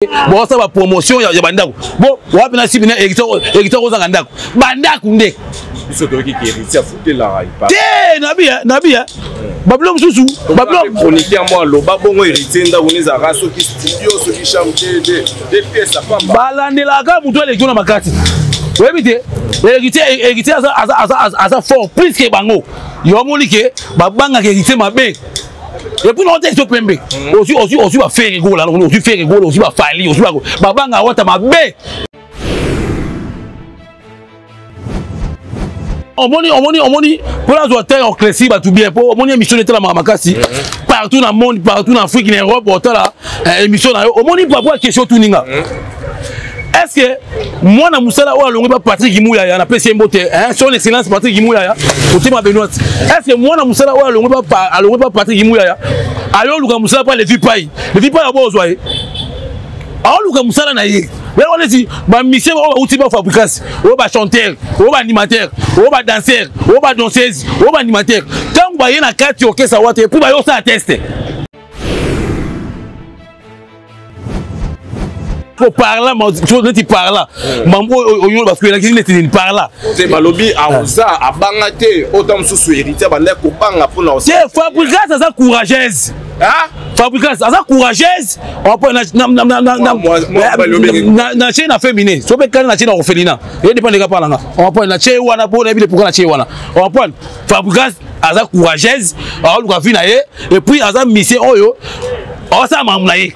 Bosala ba promotion ya bandako bo wapi na sibi na héritier kozanga ndako, bandako nde. Biso toyoki ke héritier afutelaka. Te, nabi nabi babilo mosusu. Babilo chroniqueur mwa aloba bongo, héritier ndako ne ezalaka soki studio, soki chambre te, de pièce apamba. Balandelaka motu aleki na makasi, oyebi te. Héritier aza fort plus ke bango. Yo omoni ke babangaka héritier mabe. Et puis naote so pembe, ozwi baFerre Gola, ozwi Ferre Gola, ozwi baFally, ozwi babanga Wata mabe. Omoni mpo nazwa terre oclesi bato bien, mpo omoni émission etelamaka makasi partout na monde, partout na Afrique, na Europe, otala émission na yo. Omoni papa, question tuninga: est ce que mwana mosala oyo alongwi ba Patrick Muyaya, napesi ye mbote, son excellence Patrick Muyaya, motema Benoit, est ce que mwana mosala oyo alongwi ba Patrick Muyaya ayoluka mosala mpa Levi Pai, Levi Pai abozwa ye aoluka mosala na ye? Yango neti bamusicien oyo bauti bafabricas, oyo bachanteur, oyo baanimateur, oyo badanseur, oyo badanseuse, oyo baanimateur, ntango baye na kati orchestre Wata et puis baye osala test po parla neti parla mambo oyo bafelaki neti nini parla. Te, balobi aoza abanga te, oyo ta mosusu héritier abandaki kobanga mpona. Te, Fabricas aza courageuse. Fabricas aza courageuse. Na tie na féminin, so mpe kani na tie na orphelinat, ye dépend ndeka mpa nanga oapoi na tie wana mpo nayebi le pourquoi na tie wana oapoi. Fabricas aza courageuse, aoluka vie na ye et puis aza musicien oyo aosala makambo na ye.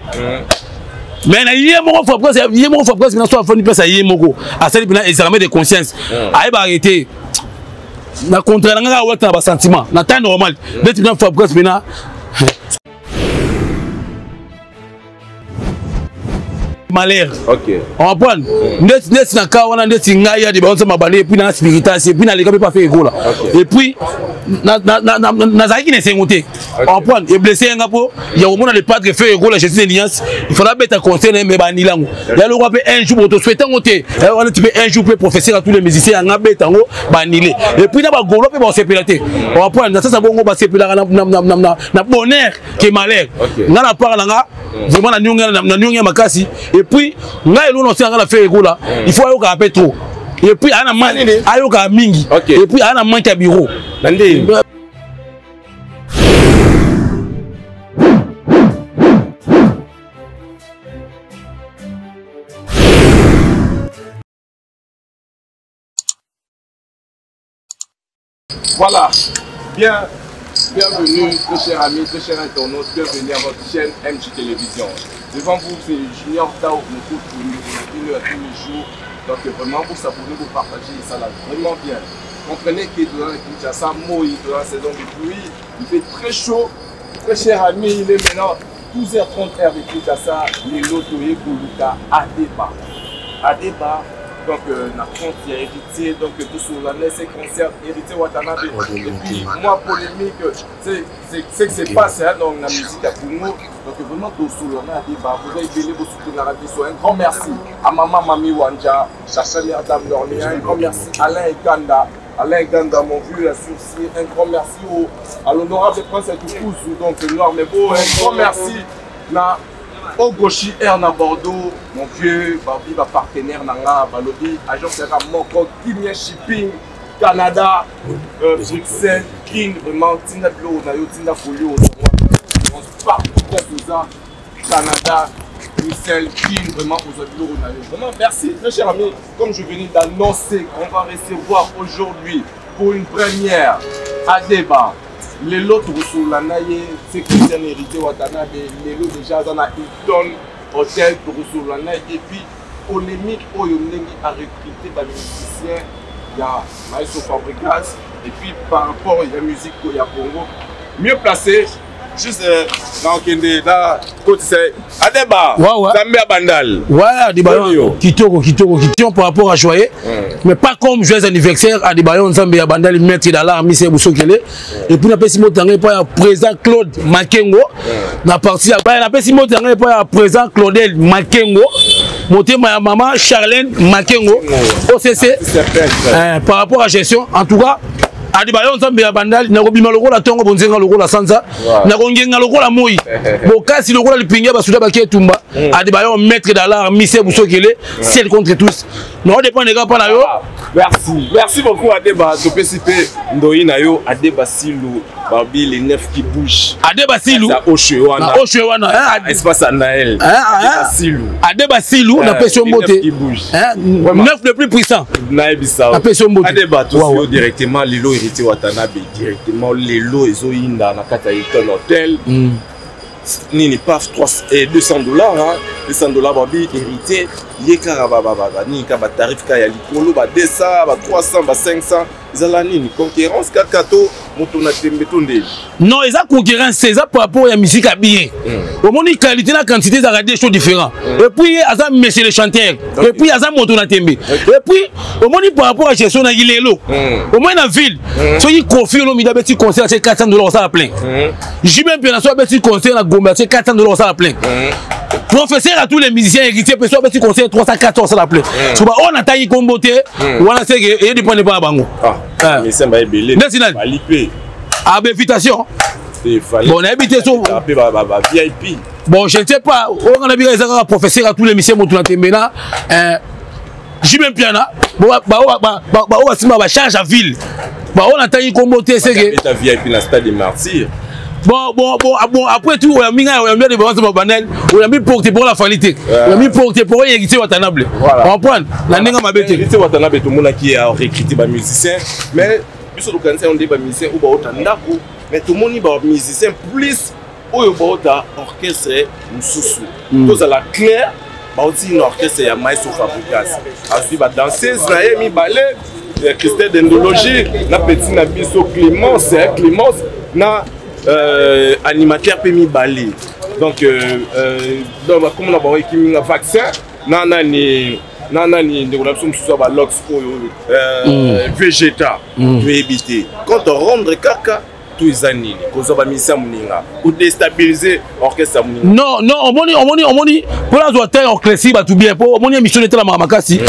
Mais na ye moko Fabricas, ye moko Fabricas mpena so afandi place ye moko, asali mpena examen de conscience, ayebaka ete na contrat na nga kaka Wata na basentiment na temps normal neti mpena Fabricas mpena malheur. Comprendre neti na ka wana, ndeti ngai ya debanza mabale et puis na spiritas et puis naleka mpe pa Ferre Gola et puis nazalaki na esengo te. Comprendre, eblesse yanga mpo ya komona le padre Ferre Gola, Jésus de nuance, il faudra beta conseil na ye, mais banila yango ya lokwa mpe un jour botosouhaite yango te wana ti mpe un jour mpe professeur ya tous les musiciens yanga beta yango banile et puis na bagolo mpe basepela te. Comprendre, na sasa bongo basepelaka na bonheur ke malheur. Nga na part na nga vraiment na niongi ya makasi. Et puis ngai eloko na osala nga na Ferre Gola, il faut ayokaka mpe trop et puis aya na ayokaka mingi et puis aya na manque ya bureau. Na ndeni. Voilà, bien, bienvenue, très chers amis, très chers internautes, bienvenue à votre chaîne MJ Télévision. Devant vous, c'est Junior Tao, mon coup de tous les jours. Donc vraiment, vous s'abonnez, vous partagez, ça va vraiment bien. Comprenez que dans la Kinshasa, moi, dans la saison de pluie, il fait très chaud. Très cher ami, il est maintenant 12h30 heure de Kinshasa, lelo toye koluka Adeba. Adeba, donc na compte ya héritier, donc tout sur l'année, c'est concert héritier Watanabe. Et puis moi, polémique, c'est ce qui se passe, hein, dans la musique à Congo. Donc vraiment tout sur l'année Adeba, vous avez belé vous soutenir la biso. Un grand merci à maman Mami Wanja, la première dame d'Orléans. Un grand merci Alain Ekanda. Alain Ganda, mon vieux associé, un grand merci à l'honorable prince Tukuzu, donc noir mais beau, un grand merci na Ogoshi Air na Bordeaux, mon vieux Babi, ba partenaire nanga, Balobi, agence ya moko, Kimia Shipping, Canada, Bruxelles, King, vraiment, Tina Bilo, na yo, Tina Folio, partout, tout Canada, Bruxelles, King, vraiment, aux Bilo, na yo. Vraiment, merci, très cher ami, comme je venais d'annoncer, on va recevoir aujourd'hui pour une première Adeba. Lelo tokosolola na ye, c'est Christian Héritier Watanabe. Lelo déjà aza na Hilton Hotel, tokosolola na ye et puis polémique oyo ndenge arecruté bamusicien ya maestro Fabricas et puis par rapport ya musique ya Congo mieux placé juste nakokende na kotisa Adeba. Nzambe ya Bandal. Ouais, Adebayo, kitoko, kitoko, kitoko par rapport à joyeux. Mais pas comme joyeux anniversaire, Adebayo, Nzambe ya Bandal, maître d'Alar, Mise Boussokele. Et puis, napesi mbote yango epai ya président Claude Makengo. Na parti ya napesi mbote yango epai ya président Claudel Makengo. Motema ya mama Charlène Makengo, OCC. Par rapport à gestion, en tout cas, Adibayo Nzambe ya Bandali, nakobima lokola ntongo, bonzenga lokola sanza, nakongenga lokola moi, bokasi lokola lipingi ya basuda baki etumba. Adibayo maître d'alar mise busokele, ciel contre tous. Non dépend kaka mpa na yo. Ah, merci, merci beaucoup Adeba. Topesi mpe ndoi na yo Adeba Silu, babi les neuf qui bouge. Adeba Silu na Oshe wana, Oshe wana, espace à Naël. Adeba Silu, Adeba Silu, napesi yo mbote, neuf le plus puissant. Nayebisa. Napesi yo mbote. Adeba, tosi yo directement lelo Héritier Watanabe, directement lelo ezoyinda na kati ya Hilton Hotel. Nini paf 3 et 200 $, hein, 200 $. Babi Héritier ye kaka nini kaka batarif kaka ya likolo, ba 200, ba 300, ba 500. Ezala nini? Concurrence kaka to moto na tembe to ndeni? Non, eza concurrence, eza par rapport ya musique ya bien. Omoni, qualité na quantité ezalaka deux choses différents. Et puis ye aza monsieur le chanteur, et puis aza moto na tembe. Et puis omoni, par rapport à gestion na lelo, omoni na ville, soki Kofi Olomide abeti concert, atie 400 $, osala plein. JB Mpiana so abeti concert na Gombe, atie 400 $, osala plein. Professeur à tous les musiciens, Héritier mpe so abeti concert, 300, 400, osala plein. So baoyo natangi kombo te wana, seke eye dépendre mpa na bango. Musicien baebele. Ndeti nani? Bali mpe. Abe invitation. Bon, nayebi te so mpe ba VIP. Bon, je ne sais pas. Oyo nga nayebi, eza kaka professeur à tous les musiciens, moto na tembe na JB Mpiana, baoyo basimba bacharge ya ville, baoyo natangi kombo te, seke Beta VIP na Stade des Martyrs. Bon, après tout, oyambi ngai, oyambi ade babanza banel, oyambi porte pour la Fally te, oyambi porte pour Héritier Watanabe. Comprendre na ndenge mabe te. Héritier Watanabe, tomonaki ya recruter bamusicien, mais biso tokanisa yo nde bamusicien oyo baota ndako, mais tomoni bamusicien plus oyo baota orchestre mosusu. Tozala clair, bauti na orchestre ya maestro Fabregas, azwi badanseuse na ye mibale, Christelle Dendologie na petit na biso Clémence, Clémence na animateur mpe mibale. Donc donc bakomona bango ekiminga vaccin na nani na nani, ndeko na biso mosusu ya balox oyo, Vegeta. Toyebi te quand rendre kaka to eza nini, kozwa bamusicien moninga, kodéstabiliser orchestre ya moninga. Non, omoni, mpona azwa te orchestre bato bien, mpo omoni émission etelamaka makasi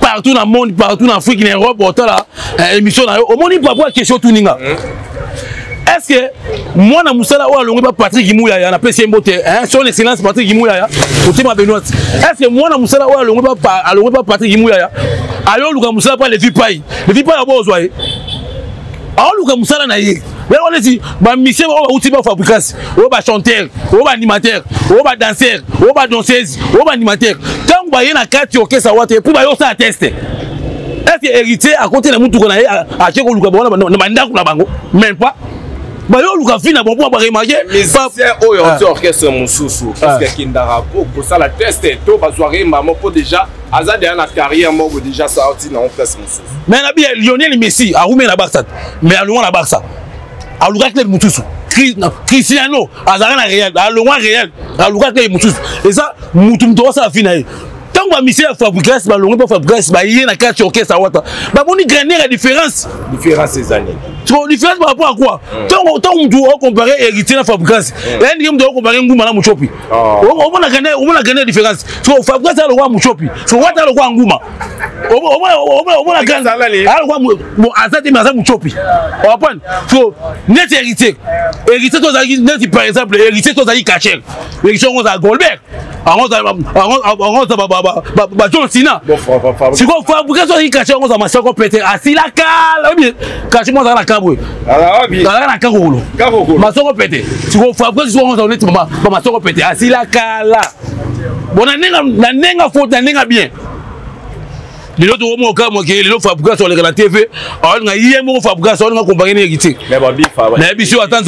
partout na monde, partout na Afrique, na Europe, otala émission na yo. Omoni, par rapport ya question tuninga, est ce que mwana mosala oyo alongwi ba Patrick Muyaya, napesi ye mbote, son excellence Patrick Muyaya, motema Benoit, est ce que mwana mosala oyo alongwi ba Patrick Muyaya ayoluka mosala mpa Levi Pai, Levi Pai abo ozwa ye, aoluka mosala na ye? Yango neti bamusicien oyo bauti bafabricas, oyo bachanteur, oyo baanimateur, oyo badanseur, oyo badanseuse, oyo baanimateur, ntango baye na kati orchestre wata, et puis baye osala test, est ce que Héritier akoti na mutuka na ye, ake koluka bango na bandako na bango? Même pas. Bayoluka fi na bango mpo baremarquer. Musicien oyo oti orchestre mosusu, parce que akendaka kosala test to bazwaka ye mbamo mpo déjà aza deya na carrière moko, déjà sauti na place mosusu? Mais na bi Lionel Messi arumé na Barça, mais alongwa na Barça, alukaki club mosusu. Cristiano azalaka na Real, alongwa Real, alukaki club mosusu. Eza mutu osala fi na ye. Ntango bamusicien ya Fabregas balongwi mpo Fabregas baye na kati orchestre awata, bamoni grandeur ya différence. Différence eza nini? So différence par rapport à quoi? Ntango mutu ocompare Héritier na Fabregas, eya ndenge mutu ocompare Nguma na Muchopi. Omona grandeur ya différence. So Fabregas alokwa Muchopi, so Wata alokwa Nguma. Omona alokwa, bon, aza te, mais aza Muchopi, comprendre? So neti Héritier tozalaki, neti par exemple Héritier tozalaki catcheur, Héritier yango ozala Goldberg, yango oza baJohn Cena. Sikoyo Fabregas ozalaki catcheur, yango oza Masoko Pete, asila kala. Oyebi catcheur mo azalaka na kabwe, azalaka na Kakokolo, Masoko Pete. Sikoyo Fabregas sikoyo oza neti bamasoko Pete, asila kala. Bon, na ndenge faute, na ndenge bien, lelo tokomoka moke, lelo Fabregas oleka na TV, aolinga ye moko Fabregas aolinga compare na Héritier. Nayebi so ata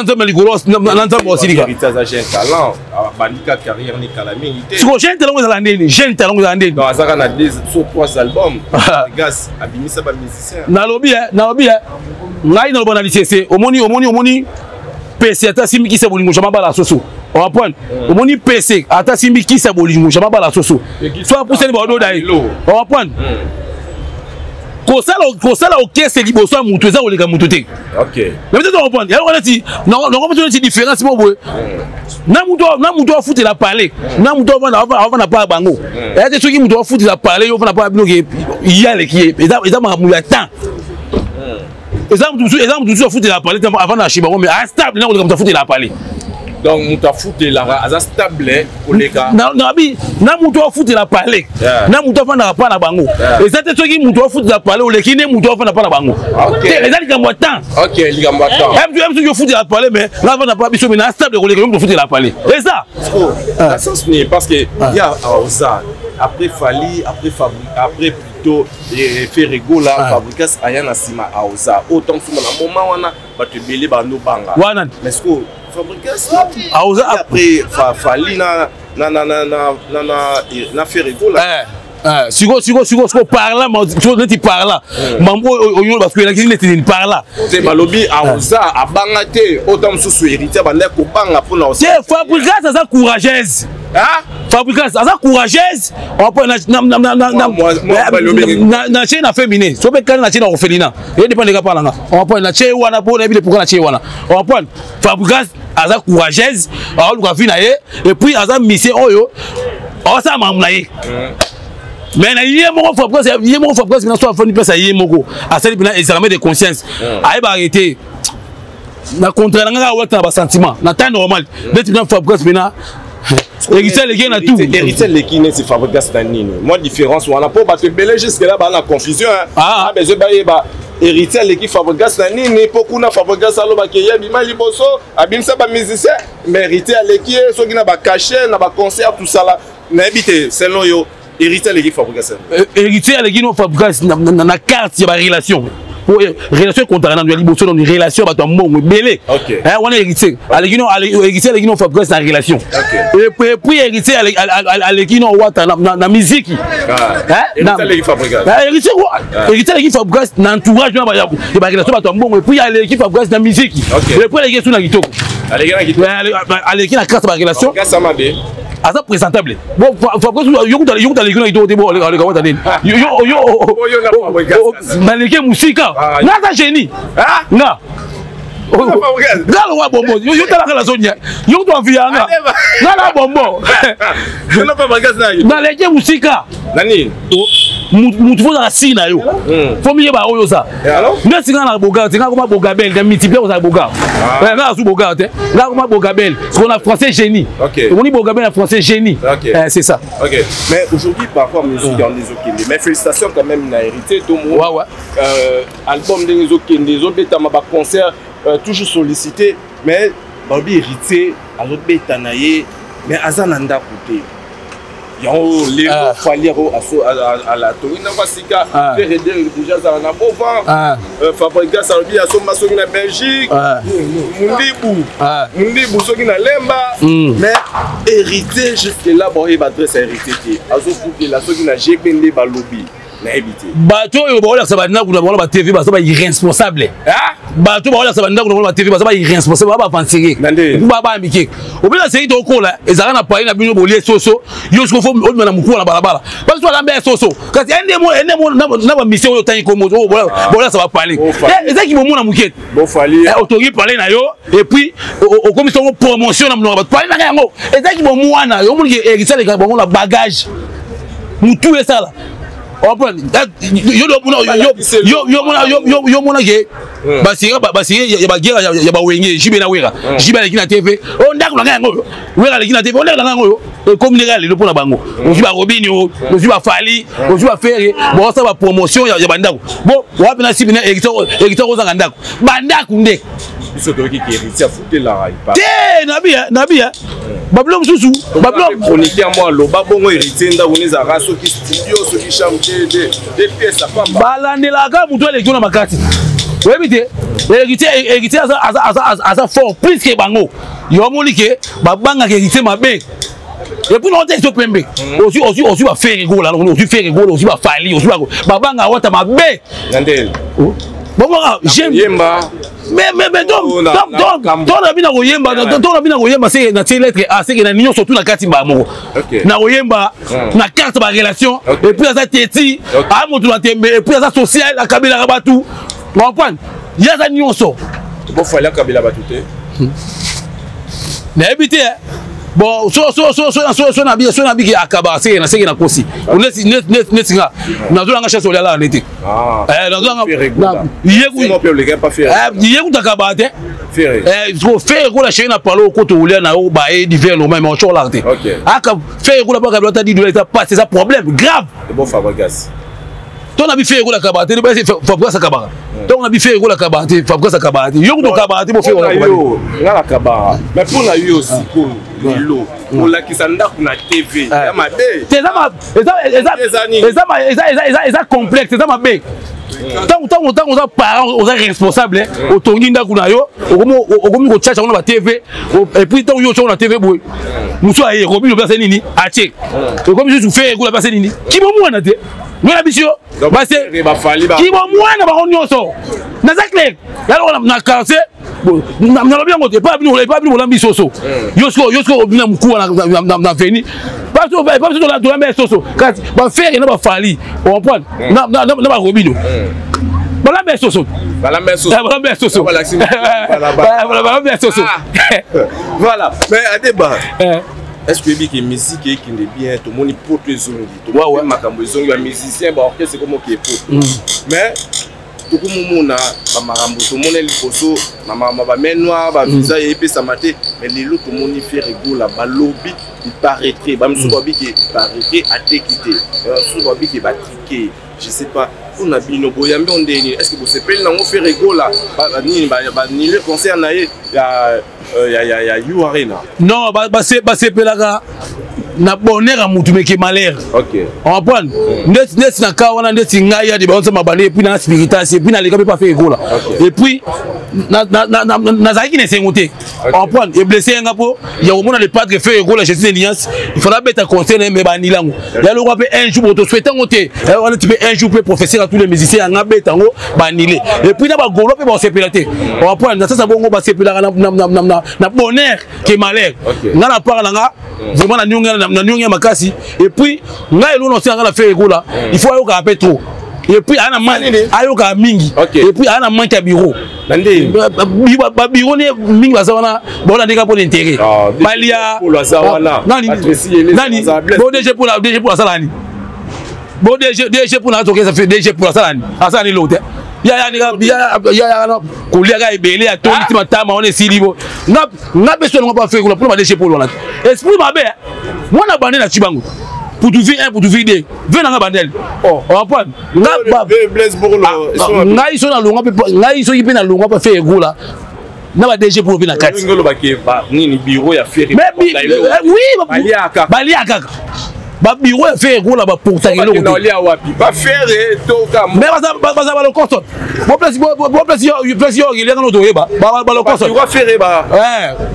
Nzambe likolo na Nzambe osilika. Siko jeune talent ezala ndeni? Jeune talent ezala ndeni? Azaka na deux sur trois albums, gas abimisa bamusicien. Nalobi ngai naloba na lisese. Omoni PC ata simbi kisa bolingo, jamais bala soso. Comprendre? Omoni, PC ata simbi kisa bolingo, jamais bala soso. So apusani, baododa ye. Comprendre? Kosala orchestre liboso ya mutu eza koleka mutu te. Na peut-être comprendre yango neti nakomona neti différence mo boye na mutu afutela parler, na mutu avanda pa bango eya te. Soki mutu afutela parler, yo ofanda pa bino ke ye aleki ye, eza makambo ya temps. Eza mutu mosusu, eza mutu mosusu afutela palais te avant na shibango, mais aza stable na koleka mutu afutela palais. Donc moto afutelaka aza stable koleka nabi na moto afutela palais, na moto afandaka pa na bango. Eza te soki moto afutela palais oleki nde moto afanda pa na bango te. Eza likambo ya temps. Ok, likambo ya temps. Soki ofutela palais, mais nga afanda pa biso, mais na stable koleka yo moto ofutela palais. Eza na sens nini? Parce que ya oza après Fally, après Fabri, après plutôt Ferre Gola, Fabregas aya na nsima. Aoza autant nsima na moment wana, bato ebele bandobanga wana. Mais ce que Fabregas aoza après Fally na Ferre Gola. Siko parla neti parla mambo oyo, parce que elakisi neti nini parla? Te, balobi aoza abanga te, autant mosusu Héritier abandaki kobanga mpona Te, Fabregas aza courageuse. Fabregas aza courageuse. Na tie na féminin, so mpe kani na tie na orphelinat, ye dépend ndeka mpa nanga. Oapoi na tie wana mpo nayebi le pourquoi na tie wana. Oapoi Fabregas aza courageuse, aoluka vie na ye, et puis aza mission oyo aosala makambo na ye. Mais na ye moko Fabregas, ye moko Fabregas na so afandi place ye moko, asali mpena examen de conscience, ayebaka ete na contraire na nga kaka wata na basentiment na temps normal neti mpena Fabregas mpena Héritier aleki na tout. Héritier aleki neti Fabregas na nini? Mwa différence wana, mpo bato ebele jusque là baa na confusion. Besoin bayeba Héritier aleki Fabregas na nini, mpo kuna Fabregas alobaki ye abima liboso, abimisa bamusicien, mais Héritier aleki ye soki na bacachet, na baconcert, tosala nayebi te. Selon yo, Héritier aleki Fabregas? Héritier aleki no Fabregas na carte ya barelation. Relation ekontaka nanu ya liboso, nanu relation ya bato ya mbongo ebele wana. Héritier aleki no, Héritier aleki no Fabregas na relation. Et puis Héritier aleki no Wata na miziki. Héritier aleki Fabregas na entourage wana ya barelation, bato ya mbongo. Et puis aleki Fabregas na miziki. Et puis aleki esu na kitoko, aleki na carte ya barelation, aza présentable. Bon, Fabregas yokuta aleki na kitoko te. Bo aleka Wata nini? Naleki mosika, naza génie. Nga nga lowa bombo, yo talaka na zonia, yo kutu aviyanga nga na bombo, naleki mosika. Mutu fo ozala si na yo, fo miyeba oyo oza. Neti nga na bogar te, nga koma bogabel na multiplier kozala bogar. Nga azu bogar te, nga koma bogabel siko na français génie. Omoni bogabel na français génie, c'est ça. Ok, mais aujourd'hui, parfois, musique en ezokende. Mais félicitations quand même na Héritier Tomo. Album ndenge ezokende, ezobetama ba concert, toujours sollicité, mais balobi Héritier azobeta na ye, mais aza na ndako te. Yango lelo Fally yango atongi ndako ya sika, Ferre déjà azala na bovan, Fabregas alobi asomba soki na Belgique, Mundibu, Mundibu soki na Lemba, mais Héritier jusque là boyeba adresse ya Héritier te. Azofutela soki na GP nde balobi, nayebi te. Bato oyo baolakisa bandako na bango na batv baza bairresponsable. Bato baolakisa bandako na bango na batv baza bairresponsable, ba baaventurier, baya mike. Obela seki tokola ezalaka na palais na bino, bolie soso. Yo siko fo obima na mokuwa na balabala, baso alamba ya soso. Kasi ende mo na bamission oyo otangi kombo bolakisa bapalais, ezaki bomona moke. Otongi palais na yo et puis okomisa yango promotion na monoko bato: palais nanga yango. Ezaki bomwana omoniki esaleka bango na bagage mutu esala. Yo mona ke basike ya baguerre ya bawenge, JB na Wera. JB aleki na TV: o ndako na ngai yango oyo. Wera aleki na TV: o ndako na ngai yango oyo. Ekomi ndenge ya lelo mpo na bango. Ozwi baRobinho, ozwi baFally, ozwi baFerre, bosala bapromotion ya bandako. Bo wapi na sibi na Héritier kozanga ndako? Bandako nde Biso toyoki ke Héritier afutelaka. Te, nabi nabi babilo mosusu. Chroniqueur moko aloba bongo: Héritier ndako ne ezalaka soki studio, soki chambre te, deux pièces apamba. Balandelaka motu aleki na makasi, oyebi te. Héritier aza fort plus ke bango. Yo omoni ke babangaka Héritier mabe. Et puis naote so pembe, ozwi baFerre Gola, ozwi Ferre Gola, ozwi baFally, ozwi babangaka Wata mabe. Bongo yemba. Mais donc na bina koyemba, to na bina koyemba, se na tie lettre A, seke na nyonso tu na kati mbala moko na koyemba na carte barelation. Et puis aza teti aya motu na tembe, et puis aza social, akabelaka bato, comprendre? Ye aza nyonso. BoFally akabela bato te? Nayebi te. Bon, so so so so so so na bi so na bi ki akaba seke na seke na kosi. Neti neti neti nga nazolanga chance oliala nete. Ah. Eh, nazolanga ye ku ye ku takaba te. Eh, ko faire ko la chérie na palo ko to olia na o ba e divers normal mais on chola te. Aka faire ko la ba ka 10 dollars ça passe, c'est problème grave. Bon Fabregas. To na bi faire ko la kaba te, ba Fabregas akaba. To na bi faire ko la kaba te, Fabregas akaba te. Yo ko to kaba te bo faire ko la yo. Nga la kaba. Mais pour na yo sikoyo lelo kolakisa ndako na TV ya mabe. Te eza eza eza eza eza eza complexe, eza mabe. Ntango oza parent, oza responsable, otongi ndako na yo, okomi kotiacha ngo na ba TV, et puis ntango yo otyango na TV boye, mosu aye ekomi lobi ase nini atie, ekomi susu fe ekola mpe ase nini kibo mwana te ngana biso yo base kibo mwana bango nyonso naza clair yaloko na quartier nalobi yango te epa bino bolambi soso yo sikoyo yo sikoyo obina mokuwa na veni epa biso tolamba ya soso kasi bafere na bafali ocomprendre na barobino balamba ya soso, balamba ya soso, balamba ya soso, balamba ya soso. Voilà, mais Adeba, est-ce que oyebi ke musique ekende bien? Tomoni poto ezongi, tomoni makambo ezongi, bamusicien, baorchestre ekomoke poto, mais tokomomona bamakambo tomona liboso na makambo ya bamain noire, bavisa eyepesama te. Mais lelo tomoni Ferre Gola, balobi il paraîtrait, bamisusu babi ke il paraîtrait ateki te, bamisusu babi ke batike, je sais pas. Mpona bino boyambi o ndeni? Est ce que bosepeli nango? Ferre Gola nini, banile concert na ye ya U Arena. Non, basepelaka na bonheur ya mutu meke malheur. Comprendre neti neti na ka wana ndeti ngai ya dibanza mabale, et puis na spiritas, et puis na leka mpe pa Ferre Gola, et puis nazalaki na esengo te. Comprendre e blessé nga mpo ya komona le padre Ferre Gola, Jésus de nuance, il faudra beta conseil na ye, mais banila yango ya lokwa mpe un jour botosouhaite yango te wana ti mpe un jour mpe professeur ya tous les musiciens yanga beta yango banile, et puis na bagolo mpe basepela te. Comprendre na sasa bongo basepelaka na bonheur ke malheur. Nga na part na nga vraiment na niongi ya makasi, et puis ngai eloko na osala nga na Ferre Gola, il faut ayokaka mpe trop, et puis aya na ayokaka mingi, et puis aya na manque ya bureau. Babiro ne mingi baza wana, baola ndenge mpona intérêt balia nani. Bo DG mpona DG mpona asala nani? Bo DG DG mpona azokesa DG mpona asala nani? Asala nini? Lote ya koliaka ebele ya tondi ti matama wana esili. Bo nga mpe so elongo ba Ferre Gola mpona ba DG polo wana te, esprit mabe mwana bande na cibango putuvi 1 putuvi 2 ve nanga bandele comprendre. Ngai so nalongwa mpe, ngai soki mpe nalongwa mpe Ferre Gola na ba DG polo mpe na kati. Nini, bureau ya Ferre? Oui, balia kaka babiro ya Ferre Gola, baportaka eloko. Mais baza balokoso, bo place yo elianga no toyeba balokoso,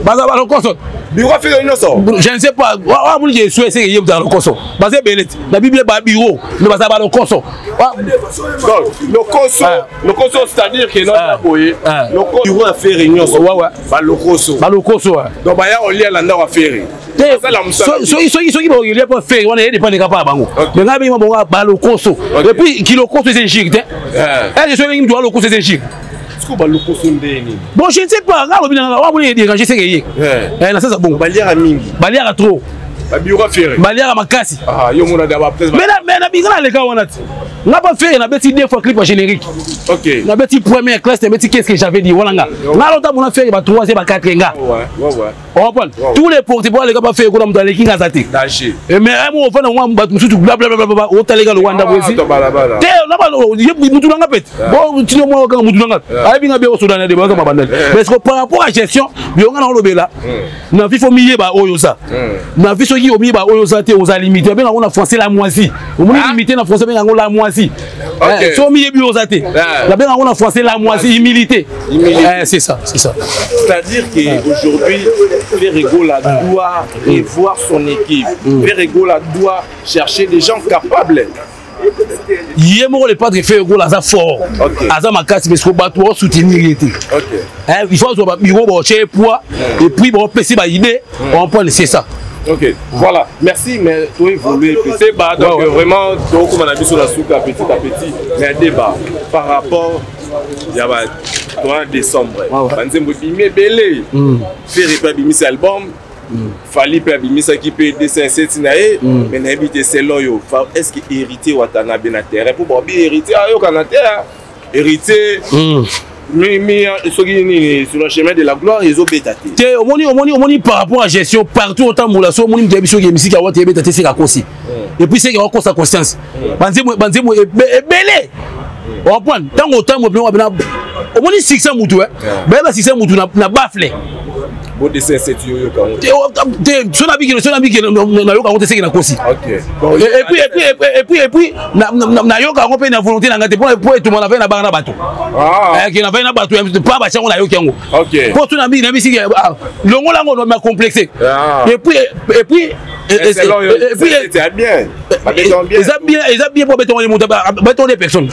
baza balokoso. Bureau Ferre nyonso? Je ne sais pas, wa muni ke esue eseke ye mutaka lokoso, baza ebele ti na biblie babiro, mais baza balokoso. Lokoso, lokoso, c'est-à-dire que non boye bureau ya Ferre nyonso balokoso? Balokoso. Donc baya kolia na ndako ya Ferre? Soki bakolia mpo Ferre wana ye dépend kaka bango, mais ngai bengi bango balokoso. Et puis kilokoso eza injure te. Est ce soki mutu alokoso eza injure? Balokoso ndeni? Bon, je ne sais pas, ngai alobi nanga wa moni déranger seke ye na sasa bongo. Baliaka mingi? Baliaka trop. Babiro Ferre? Baliaka makasi. Yo mona da ba mais na binga naleka wana ti nga pa Ferre nabeti deux fois clip ya générique. Nabeti première classe, nabeti qu'est-ce que j'avais dit wana. Nga lota mona Ferre ba troisième, ba quatre nga. Comprendre tous les porte po aleka ba Ferre kuna, moto aleki nga aza te. Mais mo ofanda mwa bato mosusu blablabla, otaleka lokwa ndako esi te mutu nanga pete bo tino mwa kaka mutu nanga ayebi nga be osodana de baza mabandali. Parce que par rapport à gestion bionga na olobela na vie, faut miyeba oyo oza na vie. Soki omiyeba oyo oza te, oza limité. Babenga yango na français la moisi. Omoni, limité na français babenga yango la moisi. So omiyebi oyo oza te, babenga yango na français la moisi, humilité. C'est ça, c'est ça. C'est-à-dire qu'aujourd'hui, Ferre Gola doit revoir son équipe. Ferre Gola doit chercher des gens capables. Ye moko le padre Ferre Gola aza fort, aza makasi, parce que bato baosoutenir ye te. Il faut azwa babiro, baotie poids, et puis baopesi baidée. Comprendre, c'est ça. Ok, voilà. Merci, mais toi évoluer petit. Bah, donc vraiment, donc comme on a vu sur la souka petit à petit, mais un débat par rapport, il y a 3 décembre. Banzembo bimi ebele. Ferre pe abimisi album. Fally mpe abimisaki mpe 207 na ye, mais nayebi te, selon yo, est ce que Héritier Watanabe na terrain, mpo babi Héritier ayokana te, Héritier mi soki nini, sur le chemin de la gloire ezobeta te? Te, omoni, par rapport à gestion, partout otambola, so omoni moto yebi soki emisiki awa te, ebeta te, seka akosi. Et puis seke akosa conscience, banzembo ebele oprendre. Ntango otambola pena, omoni succès mutu, bayeba succès mutu na baffle. Bo 207 yo yoka yango? Te, so nabiki, so nabiki nayoka yango te, seke nakosi. Et puis nayoka yango mpe na volonté na ngai te, po etuma na vai na banga na bato, ke na vai na bato pa batia yango, nayoki yango. Po so nabiki, nabisiki longola yango ma complexe. Et puis eza bien? Eza bien, eza bien, po abetango ye moto, babetango deux personnes,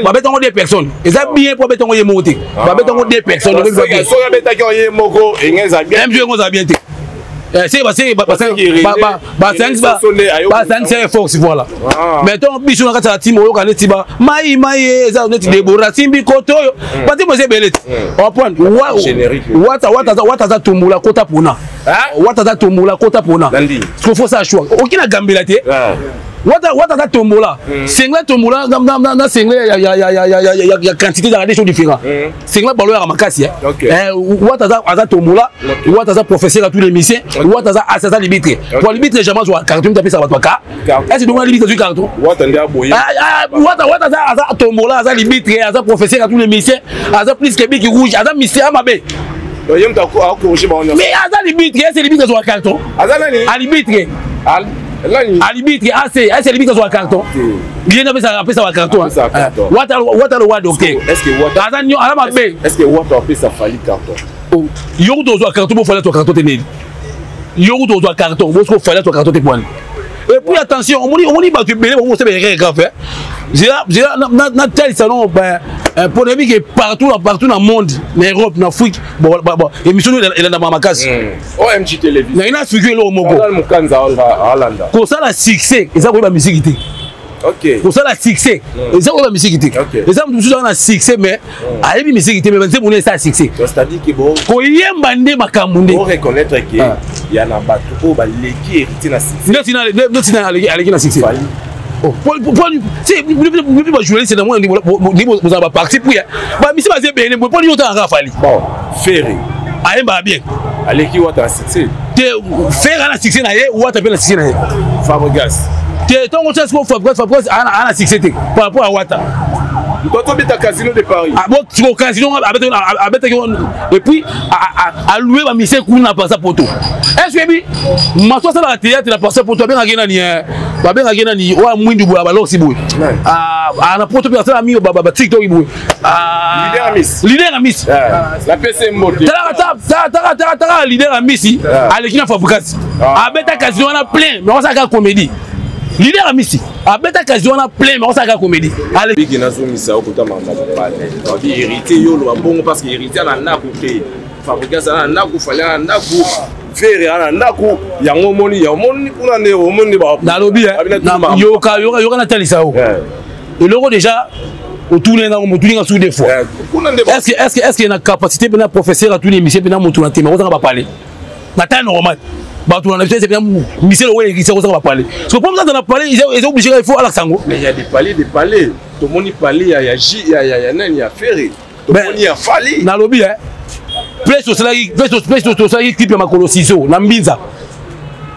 babetango deux personnes. Eza bien po abetango ye moko te, babetango deux personnes. Soki abetaki ye moko, enge eza bien? Mj yango eza bien te. Basangisi ye force, voilà. Mais ntongo biso na kati ya team, oyoka neti ba mai mai, eza neti Debora simbi kote oyo, batimbo eza ebele ti oprendre. Wata, wata aza tombola kota pona, wata aza tombola kota pona, parce faut ça choix oki na gambela te. Wata, wata aza tombola sengla, tombola na sengla ya quantité ezalaka des choses différents. Sengla balo yaka makasi. Wata aza tombola, wata aza professeur ya tous les musiciens, wata aza asi, aza libitre. Po libitre jamais azwa carton, mutu apesaka bato baka esi dongo na libitre azwi carton. Wata nde aboye. Wata, wata aza tombola, aza libitre, aza professeur ya tous les musiciens, aza plus que bic rouge, aza musicien mabe. Ye moto akorige bango nyonso. Mais aza libitre, ese libitre azwa carton? Aza nani? Alibitre. Nani? Alibitre ase, ase libitre azwa carton, ye nde apesa bacarton. Wata, wata le roi docteur aza nio, aza mabe. Est ce que Wata apesa Fally carton? Yo kutu ozwa carton, bofali azwa carton te. Nini, yo kutu ozwa carton, bosiko Fally azwa carton te pwani. Et puis attention, omoni bato ebele bakosala erreur grave. Zela natalisa no mpo nayebi ke partout, partout na monde, na Europe, na Afrique, bon, émission oyo elandama makasi. OMG Télévision. Nangi na expliquer eloko moko. Mokanza alanda. Kosala succès eza koyeba misiki te. Kosala succès eza koyeba misiki te. Eza moto mosusu aza na succès mais ayebi misiki te, mais banzembo nde esala succès. C'est-à-dire que bon, Koyemba nde makambo nde. Reconnaître que ya na bato oyo baleki Héritier na succès. Neti aleki na succès bajournaliste na mwana ndenge bozala baparti puis bamisi baza ebele, mpo nini otangaka Fally? Bon, Ferre. Ayembaka bien. Aleki Wata na succès? Te, Ferre ana succès na ye, Wata mpe na succès na ye. Fabregas? Te, ntongo tia sikoyo Fabregas ana succès te par rapport à Wata. Moto atobeta Casino de Paris. Bon, sikoyo Casino abetaki, et puis aloué bamise kuna na pasa poto. Est ce yebi maso asalaka théâtre na pasa poto? Abengaki nani? Babengaki nani oyo mwindu boye, baloksi boye na poto, mpe asala mingi batiktok boye? Leader ya misi. Taka leader ya misi aleki na Fabregas, abeta Casino wana plein, mais osalaka comédie. Leader ya misi abeta Casino wana plein, mais osalaka comédie. Biki nazongisa okota makambo mobale, babi Héritier, yo oloba bongo parce que Héritier na ndako te, Fabregas aza na ndako, Fally na ndako, Ferre aza na ndako, yango omoni, omoni kuna nde omoni. Nalobi yoka, yoka, yoka, natalisa yo eloko. Déjà otuni ngango, motuni nga su deux fois. Est-ce que na capacité mpena professeur atuni émission mpena motu na tema kozanga bapale na temps normal, bato na biso mpena misele oyo elekisi kozanga bapale, parce que po moto na pale eza obligé, il faut alakisa yango. Mais il y a des palais, des palais. Tomoni palais ya J, ya nani, ya Ferre, tomoni ya Fally. Nalobi place osalaki, place tosalaki clip ya makolo ciseau na Mbinza,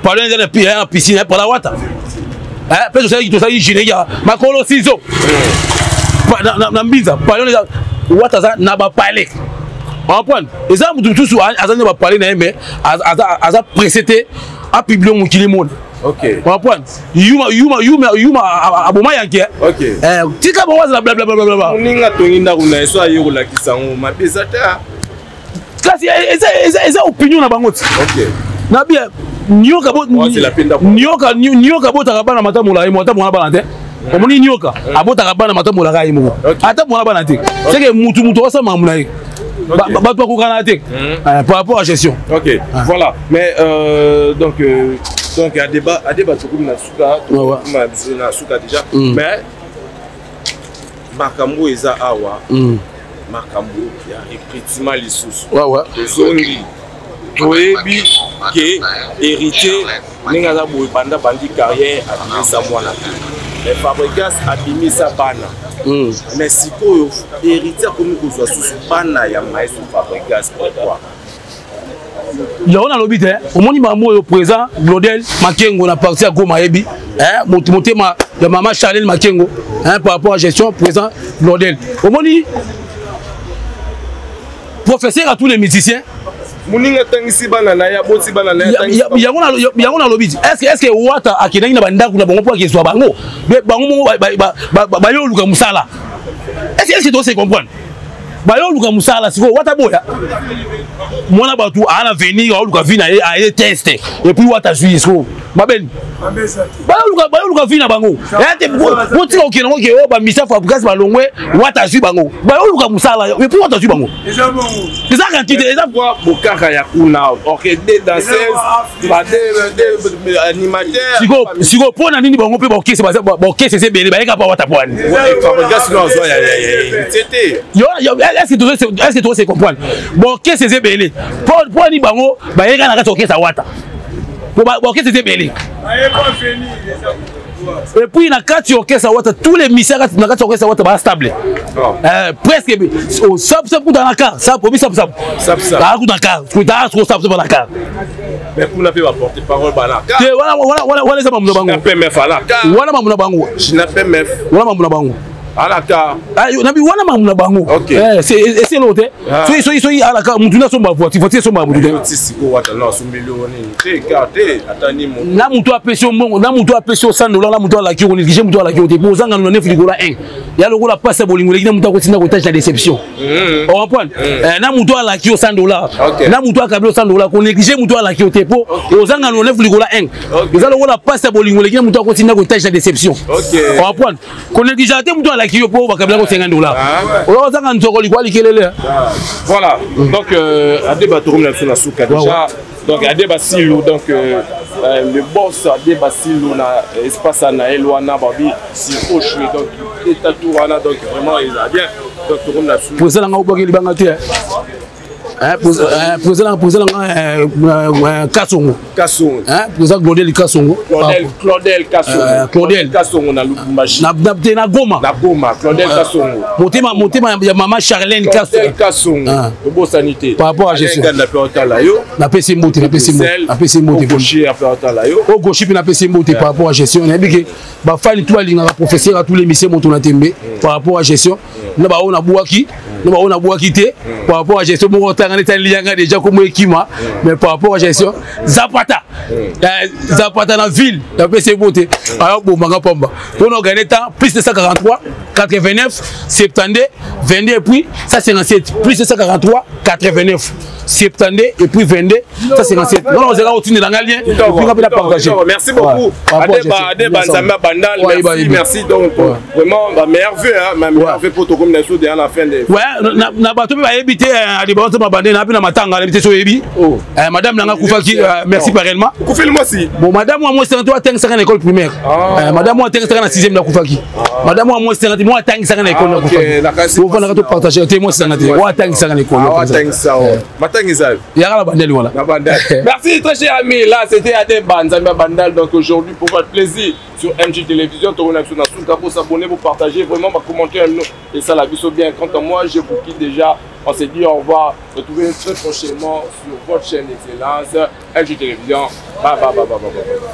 pale eza na piscine pala Wata, place tosalaki générique ya makolo ciseau na Mbinza, pale eza Wata aza na bapale. Comprendre, eza motu mosusu aza na bapale na ye, mais aza pressé te apublie mokili mona. Comprendre, yuma, yuma, yuma, yuma aboma yanke. Tika bango azala blablabla. Moninga atongi ndako na ye, so aye kolakisa yango, mabe eza te. Kasi eza opinion na bango ti na bien. Nyoka, nyoka, nyoka abotaka bana mata molaka ye moko, ata mwana bana te. Omoni, nyoka abotaka bana mata molaka ye moko, ata mwana bana te. Seke mutu, mutu asala makambo na ye, bato bakokana te par rapport à gestion. Ok, voilà. Mais donc adébat tokomi na suka, tokomi na suka déjà, mais makambo eza awa, makambo ya recrutement lisusu tozongi. Toyebi ke Héritier, ndenge aza boye, banda bandi carrière, abimisa mwana te, mais Fabregas abimisa bana. Mais sikoyo Héritier akomi kozwa susu bana ya maestro Fabregas, pourquoi? Yango nalobi te. Omoni makambo oyo, président Glodel Makengo na parti ya Goma ayebi motema ya mama Charlene Makengo par rapport à gestion. Président Glodel, omoni, professeur à tous les musiciens. Moninga atangisi bana na ye, aboti bana na ye. Yango nalobi ti, est ce que Wata akendaki na bandako na bango mpo akezwa bango? Bango moko baye oluka mosala. Est ce que tose comprendre? Baye oluka mosala. Sikoyo Wata boya mwana bato aa na venir, aoluka vie na ye, aye test et puis Wata azwi. Sikoyo babeni bayoluka vie na bango te. Botika kokende ngo ke oyo bamisa Fabregas balongwe, Wata azwi bango. Bayoluka mosala et puis Wata azwi bango. Eza quantité, eza bokaka ya kuna orchestre, deux danseuses, deux animateurs. Sikoyo mpo na nini bango mpe baorchestre eza ebele, bayeka mpa Wata pwani? Fabregas no azwa ya Héritier te. Est-ce que tose comprendre? Baorchestre eza ebele, mpo nini bango bayeka na kati ya orchestre ya Wata? Baorchestre eza ebele. Et puis na kati ya orchestre Wata, tous les musiciens na kati ya orchestre Wata baa stable. Presque sap sap kuta na car sap obi sap sap aa kuta car kuta siko sap sap na car. Mais kuna mpe baporte parole bana. Te, wana eza mamu na bango. PMF ala. Wana mamu na bango. China PMF. Wana mamu na bango. Alaka. Nabi wana mamu na bango. Eselo te. Soki alaka mutu na somba voiture, voiture esomba mutu te. Na mutu apesi yo mbongo, na mutu apesi yo 100 dollar, na mutu alaki yo, konéglige mutu alaki yo te, po ozanga na neuf likolo 1 ya lokola pasi ya bolingo eleki na mutu akotinda kotage na déception. Ocomprendre? Na mutu alaki yo 100 dollar, na mutu akabeli yo 100 dollar, konéglige mutu alaki yo te, po ozanga na neuf likolo 1 eza lokola pasi ya bolingo eleki na mutu akotinda kotage na déception. Ocomprendre? Konéglige te mutu alaki yo, po bakabela ko 50 dollar, ozanga nzoko likwa likelele. Voilà, donc Adeba, tokomi na biso na suka déjà. Donc Adeba Silu, donc le boss Adeba Silu na espace na ye wana babi Sikoshwe, donc eta tour wana, donc vraiment eza bien. Donc tokomi na suka. Président nanga obwaki libanga te. Président nanga Kasongo. Kasongo. Président Claudel Kasongo. Claudel Kasongo. Claudel Kasongo na Lubumbashi. Na Goma. Na Goma, Claudel Kasongo. Motema ya mama Charlène. Claudel Kasongo, tobosani te. Par rapport à gestion. Ganda mpe otala yo. Napesi mbote, napesi mbote, napesi mbote. Ogoshi mpe otala yo. Ogoshi mpe napesi mbote par rapport à gestion. Nayebi ke bafani tu balingaka professeur à tous les missions, moto na tembe par rapport à gestion, na baoyo nabwaki, na baoyo nabwaki te par rapport à gestion. Moko otanga neti alianga déjà komo ekima, mais par rapport à gestion, Zapata, Zapata na ville, napesi mbote. Ayobomanga pamba mpona ogane temps, plus 243 89 72 22 et puis 157, plus 243 89 72 et puis 22 157. Non, non, ozalaka otindela nga lien et puis nga mpe na partager. Merci beaucoup, Adeba, Adeba Nzambe Bandal. Merci, merci. Donc vraiment ba meilleur vœu, hein, ma meilleur vœu pour tokomi na biso déjà la fin de Ouais, na bato mpe bayebi te, Adeba Nzambe Bandal na mpe na matanga nayebi te so oyebi madame nanga akufaki. Merci pareillement. Okufeli mwasi? Bon, madame wa mwasi to atangisaka na école primaire. Madame wa atangisaka na sixième, nakufaki. Madame wa mwasi nanga te, mo atangisaka na école, nakufaki. Ofandaka to partage te, mwasi nanga te, wa atangisaka na école. Matanga eza yaka na Bandeli wana. Na Bandal. Merci, très cher ami. Là, c'était Adeba Nzambe Bandal. Donc aujourd'hui, pour votre plaisir sur MG Télévision, tokomi na biso na suka. Pour s'abonner, pour partager, vraiment ma commentaire et ça la biso bien. Quant à moi, je vous quitte déjà. On se dit au revoir. Retrouvez très prochainement sur votre chaîne d'excellence, MG Télévision. Bye bye bye bye bye bye.